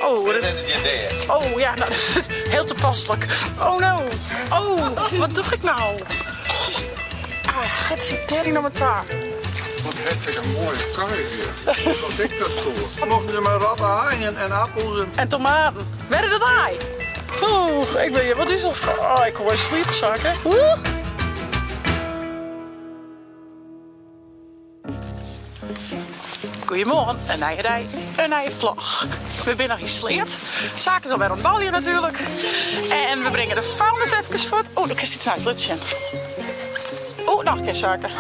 Oh, oh ja, nou, heel toepasselijk. Oh no. Oh, wat doe ik nou? Ah, getsie, tering nog maar taar. Wat heb ik een mooie kar hier. Wat ik dat voor? Mochten ze maar wat aaien en appels en... En tomaten. Werden dat ei? Oeh, ik ben je. Wat is dat voor? Oh, ik hoor sliepzakken. Oeh. Goedemorgen, een nije dei, een nije vlog. We zijn nog in Sleat. Zaken is alweer ontballen natuurlijk. En we brengen de vuilnis even voort. Oh, dan is iets naar het Oh, nog een keer zaken.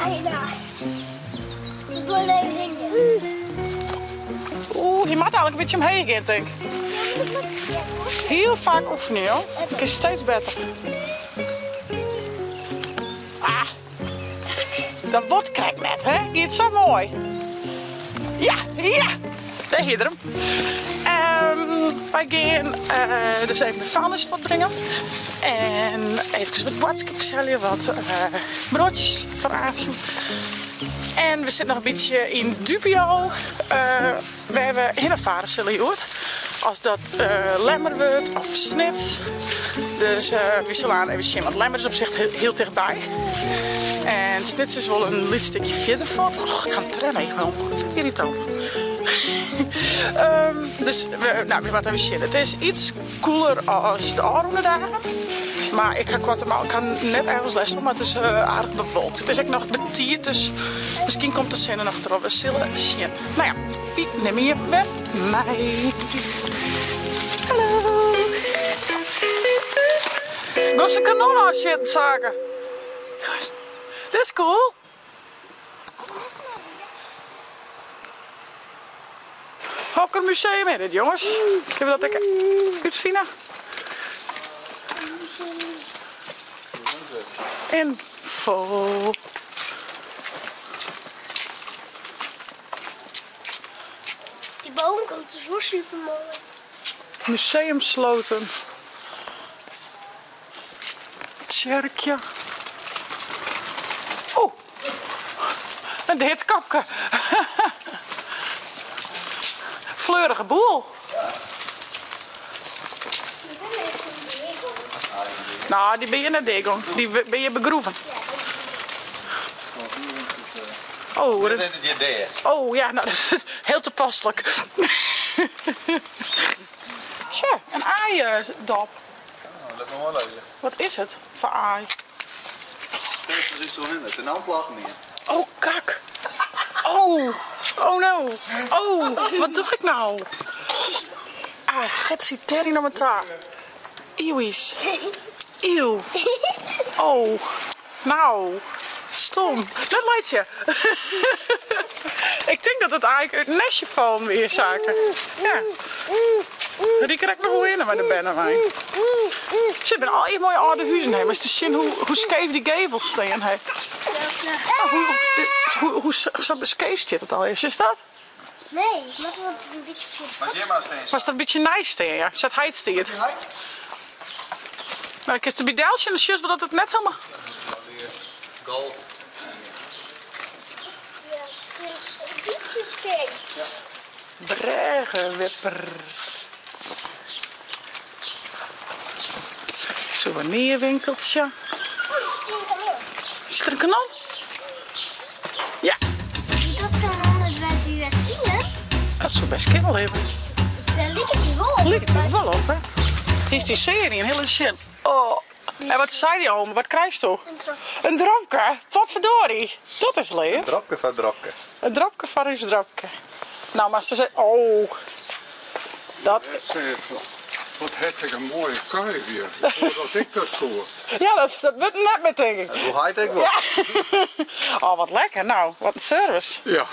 Oeh, je moet eigenlijk een beetje omheen gaan, denk ik. Heel vaak oefenen, joh. Het is steeds beter. Ah, dat wordt krijg net, hè? Gaat zo mooi. Ja, ja, daar hier hem. Wij gaan dus even de vuilnis voortbrengen. En even wat boodschapjes, wat broodjes van Azen. En we zitten nog een beetje in dubio. We hebben hinnervaren zullen je Als dat lemmer wordt of snits. Dus we zullen aan even zien, want lemmer is op zich heel, heel dichtbij. En snits is wel een lied stukje verder voort. Och, ik ga trennen, ik ben vet irritant. Dus we, nou, we gaan even zien. Het is iets koeler als de oude dagen. Maar ik ga kwart ik kan net ergens les maar het is aardig bewolkt. Het is ook nog betierd, dus misschien komt de zin er nog erop. We zullen zien. Nou ja, wie neem je met mij? Hallo. Gosse kanon als je het zaken. Dit is cool. Hokker museum in dit, jongens. Kunnen we dat ik uitvinden? Info. Die boom komt dus wel super mooi. Museum Sloten. Tjerkje. Oh, een hitkapke. Fleurige boel. Nou, die ben je net degong. Die ben je begroeven. Oh, dat... oh ja, nou, heel toepasselijk. Tja, een aaiendop. Let me maar lezen. Wat is het voor aai? Is zo in het. En nou plat meer. Oh, kak. Oh, oh no. Oh, wat doe ik nou? Ah, getsie, tering naar mijn taar. Eeuwies. Eeuw. Oh, nou. Stom. Dat lijkt je. Ik denk dat het eigenlijk uit nestje valt weer zaken. Ja. Die krijg ik nog wel in met de banner mij. Ze hebben al die mooie oude huizen heen, maar het is te zien hoe scheef die gevels staan. Hè. Hoe, hoe, zo scheef zit het al is, is dat? Nee, maar wat een beetje Was dat een beetje nice staan, ja? Zat hij het steed? Nou, ik is de bideltje en de zus dat het net helemaal. Gal. Ja, het is een beetje scheef. Bregewipper. Souvenirwinkeltje. Is er een kanon? Ja. Dat kanon het werd u spelen. Dat zou best kunnen hebben. Daar ligt het wel op. Ligt het wel op, hè? Het is die serie, een hele shit. Oh. En wat zei die oom? Wat krijg je toch? Een dropje. Een dropje? Wat verdorie. Dat is leer. Een dropje van dropje. Een dropje van is dropje. Nou, maar ze zei... Oh. Dat... Wat heb ik een mooie kar hier. Wat ik dat voor. Ja, dat wordt net met denk ik. Dat doe hij denk ik wel. Ja. Oh, wat lekker. Nou, wat een service. Ja,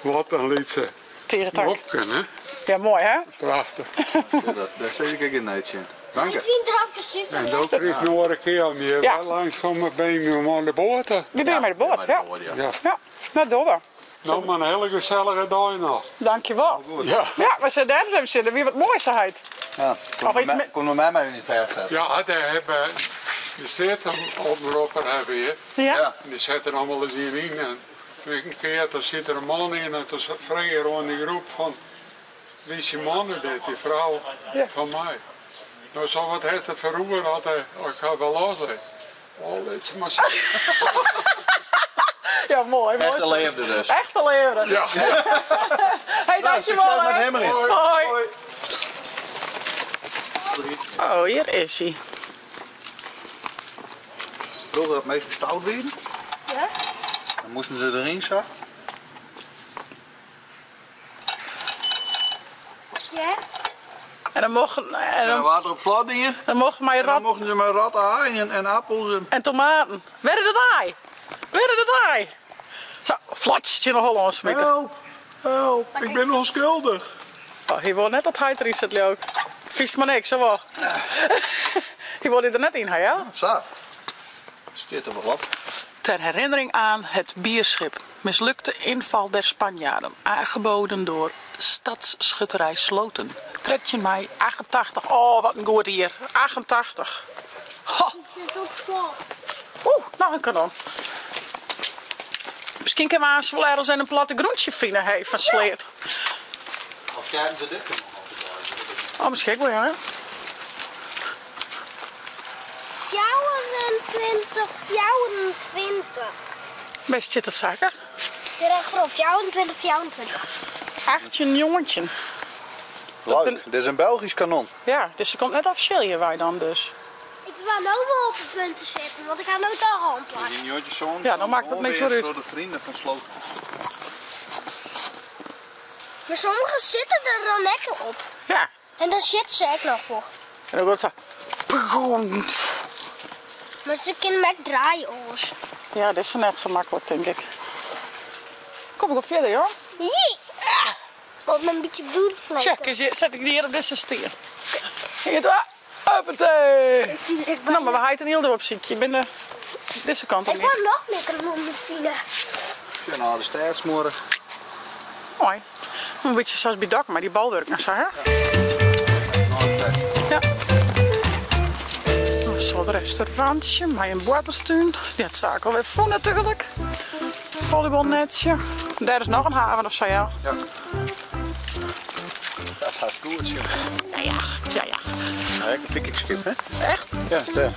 wat een liedje. Terentak. hè? Ja, mooi hè? Prachtig. Ja, daar zit ik in netje. Dank je. Ik vind dropjes super. En ook is nog een keer om je ja. langs komen bij me aan de boot. Wie ben je met de boot? Ja. Ja. Ja, nou door. Nou, maar een hele gezellige dag nog. Dankjewel. Ja. Ja, we zijn daar even zitten. Wie wat mooiste Ja, kon we mij maar niet verzetten. Ja, daar hebben de zitten omroepen hebben hier. Ja. En die zetten allemaal eens hierin. En een keer, dan zit er een man in en toen vreeg er aan die groep van... Wie syn man út dit, dy frou fan my. No sa wat hat er feroare at ik har wer loslit. Oh, lit se mar sitten. Ja, moai, moai. Echte leafde dus. Echte leafde. Ja. Hey, dankjewol. Sukses mei it himmeljen. Hoi. Oh, hjir is hy. Froeger dat minsken stout wienen. Ja? Dan moasten se deryn sa. Ja. En dan mochten, en En dan waard er op slot dien. dan mochten mei En dan rat mochten se mei rotte aaien en appels en. en tomaten. Wer is dat aai? Wer is dat aai? Zo, flots tsjin de holle oansmite. Help, help, ik bin ûnskuldich. Oh, hy wol net dat hy deryn sit, leau ik. Fynst mar niks, of wol? Hy wol dy der net yn ha, ja? Sa. Stiet der wol op. Ter herinnering aan het bierschip, mislukte inval der Spanjaarden, aangeboden door Stadsschutterij Sloten, 13 mei 88. Oh, wat in goed jier. 88. Ho. Zit op slot. Oeh, noch in kanon. Miskien kinne we aanst wol ergens in plattegrûntsje fine, hey, fan Sleat. Of sketten se dit kanon op de dei? Oh, miskien wol, ja. 24, 24. Wêr stiet dat saken? Hjir achterop, 24, 24. 18 njoggentjin. Leuk, dit is in Belgysk kanon. Ja, dus se komt net offisjeel hjir wei dan dus. Ik wou no wol op de punten sitten, want ik ha no toch al in plak. Yn 1907 Ja, dan makket it niks mear út. Troch de Vrienden van Sloten. Mar sommigen sitte der dan ek op. Ja. En dan sitte se ek noch wol. En dan giet it sa. Mar se kinne him ek draaie oars. Ja, dit is net sa maklik tink ik. Kom ik wat fierder, joh. Jee! Op in bytsje bloed Tsjek, is hjir, set ik dy hjir op dizze stien. Hier, ah, huppatee. No, mar we ha it in hiel op sykje. Ik bin de, dizze kant op. Ik wol noch mear kanonnen fine. Sjoch nei de stêdsmuorre. Moai. In bytsje sa as by Dokkum mei dy bolwurken en sa, hè? Ja. In soad restaurantsje mei in boarterstún. Dy hat saak alwer fûn natuerlik. Volleybalnetsje. Dêr is noch in haven of sa, ja. Ja. Dat hast goed, sjoch. Ja, ja, ja, ja. Ja, ek in Vikingskip, hè? Echt? Ja, dêr.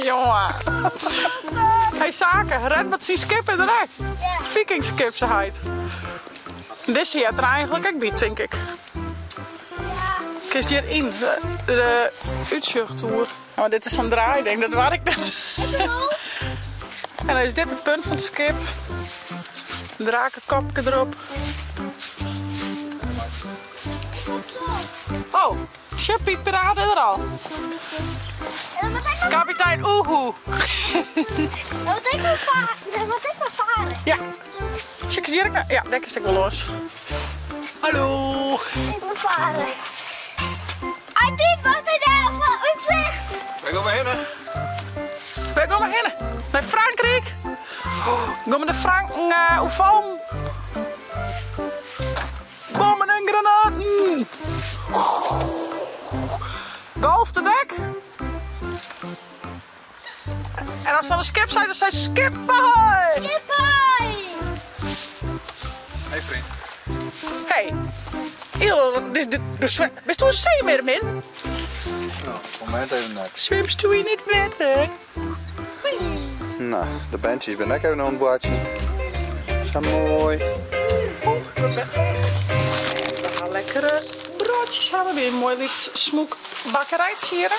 Jonge. Hey Sake, red wat syn skip is der ek. Ja. Vikingskip, se heit. Dizze heart der eigenlik ek by, tink ik. Ja. Kinst hjir yn, de, de útsjochtoer. Oh, dit is sa'n draaiding, dat doar ik net. En dan is dit de punt fan it skip. Drakekopke derop. Oh, sjoch Piet Piraat is der al. Kapitein Oehoe. Dan moet ik wel varen. Dan moet ik wel varen. Ja. Sjoch hjir ek Ja, dêr kinst ek wol los. Hallo. Ik moet varen. Uit wat hij daar voor uitzicht. Wêr gean we hinne? Wêr gean we hinne? Nei Frankryk? Gean we de Franken uh, oerfallen? Bommen en granaten! Golft it ek? En as dan in skip sei, dan sei skip ahoy! Skip ahoy! Hey vriend. Hey. Bist do in seemearmin? No, momint even net. Swimst do yn it wetter? No, de berntsjes binne ek even oan it boartsjen. Sa moai. Oeh, ik wurd best hongerich. We ha lekkere broadsjes hawwe by in moai lyts smûk bakkerijtsje hjirre.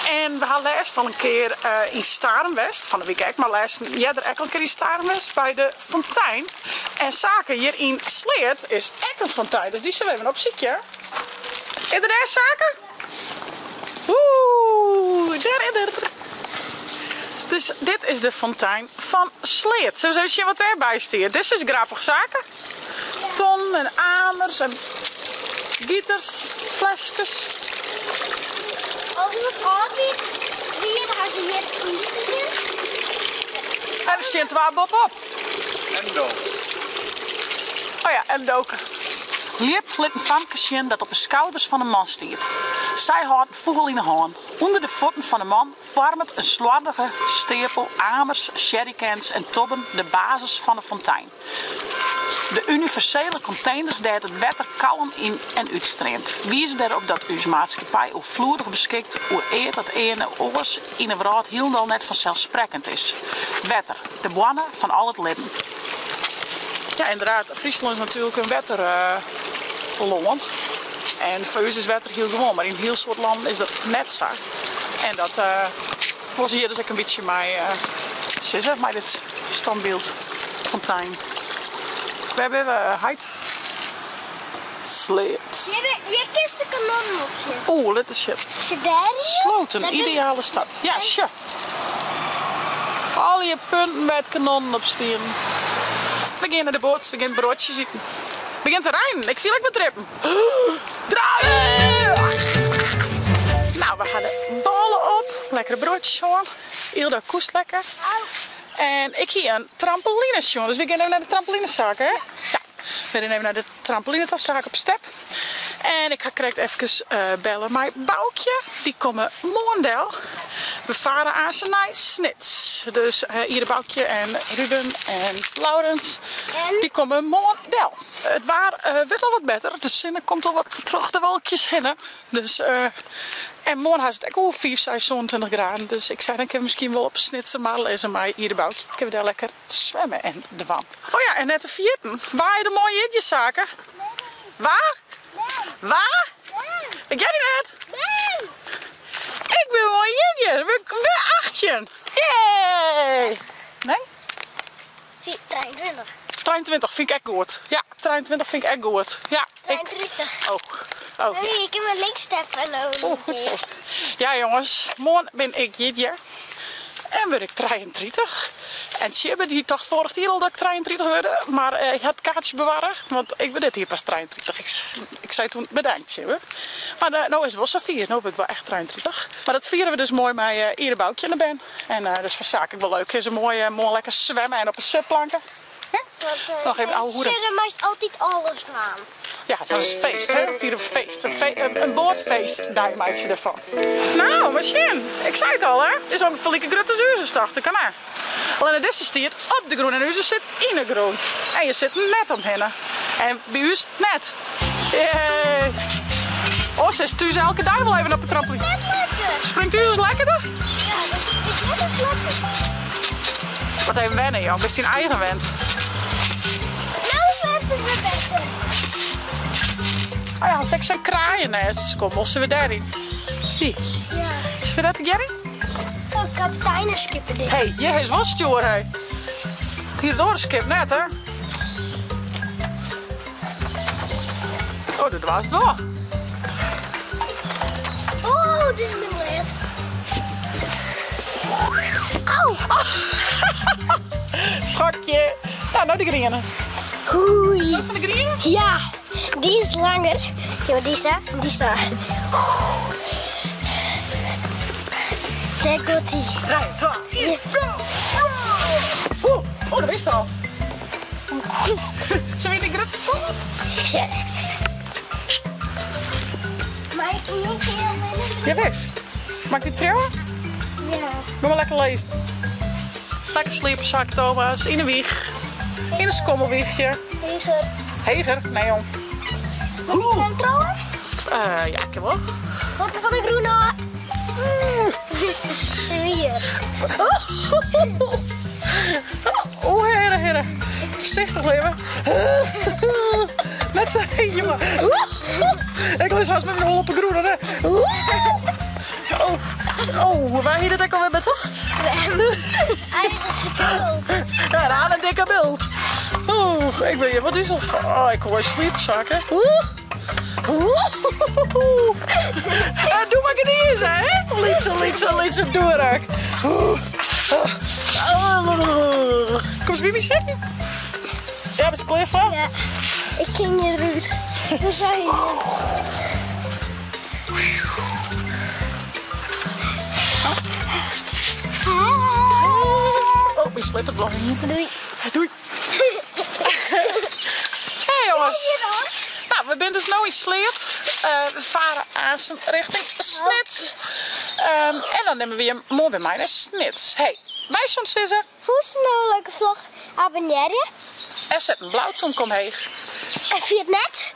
En we ha lêst al in kear yn Starum west, fan de wike ek, mar lêsten earder ek al in kear yn Starum west by de fontein. En Sake, hjir yn Sleat is ek in fontein, dus dy sille we even opsykje. Is er dêr, Sake? Oeh, dêr is er. Dus dit is de fontein fan Sleat. Sille we ris even sjen wat dêrby stiet. Dizze is grappich, Sake. Ton en amers en giters, fleskes. As it âld wie, wie dan ha se hjir iten. En der stean twa boppe-op. En doken. Oh ja, en doken. Ljip lit in famke sjen dat op 'e skouders fan in man stiet. Sy hâldt in fûgel yn 'e hân. Under de fuotten fan 'e man foarmet in sloardige steapel amers, sherrycans en tobben de basis fan 'e fontein. De universele konteners dêr't it wetter kalm yn en útstreamt, wize derop dat ús maatskippij oerfloedich beskikt oer eat dat earne oars yn 'e wrâld hielendal net fanselssprekkend is, wetter, de boarne fan al it libben. Ja, ynderdaad, Fryslân is natuerlik in wetterlân. En foar ús is wetter hiel gewoan, mar yn in hiel soad lannen is dat net sa. En dat wol se hjir dus ek in bytsje mei sizze, mei dit standbyld fontein. Wêr binne we, heit? Sleat. Hjir kinst de kanonnen op sjen. Oeh, lit ris sjen. Sjoch dêr hier. Sloten, ideale stad. Ja, sjoch. Allegear punten wêr't kanonnen op stienen. We gean nei de boat, we gean broadsjes iten. It begjint te reinen, ik fiel ek wat drippen. Nou, we ha de bôle op, lekkere broadsjes hân. Ylda koest lekker. En ik hie in trampoline sjoen, dus we gean even nei de trampolinesaak, hè? Ja, we rinne even nei de trampolinetasaak op step. En ik ha krekt efkes belle mei Boukje, dy komme moarn del. We fare aansen nei Snits. Dus Ire Boukje en Ruben en Laurens, dy komme moarn del. It waar wurdt al wat better, de sinne komt al wat troch de wolkjes hinne. Dus en moarn ha se it ek oer 5, 6, 27 graden. Dus ik sei dan kinne we miskien wol op 'e Snitsermar lizze mei Ire Boukje. Kinne we dêr lekker swimme en dwaan. Oh ja, en net te ferjitten, wa is de moaie jierdeissaken? Wa? Wa? Ik hear dy net. Ik bin moai jierdei. We 18. Yay! Nee? 23. 23 fyn ik ek goed. Ja, 23 fyn ik ek goed. Ja, ik. 33. Oh. Oh, ja. Nee, ik kin mei links steppen en dan. Oh, goed zo. Ja, jonges, moarn bin ik jierdei. En wurd ik 33. En Tjibbe dy tocht foarich jier al dat ik 33 wurde, mar hy hat it kaartsje bewarre, want ik wurd dit jier pas 33. Ik, ik sei toen bedankt Tjibbe. Mar no is it wol safier, no wurd ik wol echt 33. Mar dat fiere we dus moai mei Ire Boukje en de bern. En dat is foar saak ek wol leuk. Kinne se moai moarn lekker swimme en op 'e supplanke. Nog even ouwe hoeden. Sille meist altyd alles dwaan. Ja, dat is feest, hè? We fiere feest. In boatfeest, dei meitsje derfan. Nou, mar sjen. Ik sei it al, hè? It is ongeveer like grut as ús, tocht ik. Mar. Allinne dizze stiet op de grûn en ús sit yn de grûn. En je sit net omhinne. En by ús net. Yay. Oars is thús elke dei wol even op de trampoline. Net lekker. Springt ús lekkerder? Ja, dat is net lekker. Wat even wennen, joh. Bist dyn eigen wend. Nou werd het weer beter. Oh ja, hast ek sa'n kraaiennêst. Kom, zullen we daarin? Die. Ja. Is we dat tegearre? Oh, kapiteinenskippen dit. Hé, hjir is wol stjoer, hé. Hier door de skip net, hè? Oh, dat was het wel. Oh, dit is mijn lid. Auw. Schokje. Nou, nou de groene. Oei. Van de groene? Ja, die is langer. Ja, maar die is daar. Die is daar. Daar komt die. 3, 2, 1, go! Oeh, oh, dat wist al. Zullen we die grote spot? Ja. Maar ik moet heel Ja, best. Mag ik die trouwen? Ja. Ga maar lekker lezen. Lekker sliepen, zak Thomas. In een wieg. In een skommelwiegje. Heger. Heger? Nee, jong. Moet ik hem trouwen? Ja, ik heb wel. Wat van de groene? Dit is de zwier. Oh, heren, heren. Voorzichtig, leven. Net zo, jongen. Ik lis haast met mijn hol op de groene. Hè. Oh, oh, waar hier dat ik alweer betocht? Hij is bult. Ja, aan een dikke bult. Oh, ik ben je, wat is er van? Oh, ik hoor sliepzakken. Doe maar knieën, hè? Lietse, lietse, lietse, doorraak. Kom eens bij me zitten. Ja, ben je klaar voor? Ja, ik ken je eruit. We zijn er. Oh, mijn slipper blok. Doei. Doei. Hey jongens. Nou, we zijn dus nu in Sleat. We varen Assen richting Snits. En dan nemen we je mooi weer mee naar Snits. Hey, wij soms zitten. Voest nou een leuke vlog abonneren. En set in blau tomke omheech. En ferjit net.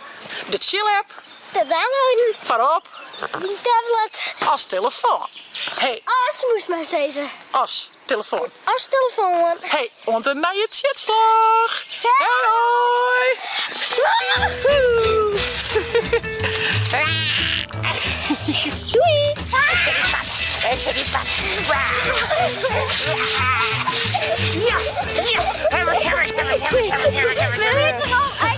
De Tsjil-app. Te downloaden. Foar op. Dyn tablet. As telefoan. Hey. As moast mar sizze. As telefoan. As telefoan. Hey, oant in nije Tsjitsvlog. Hei hoi! Doei! We weten al.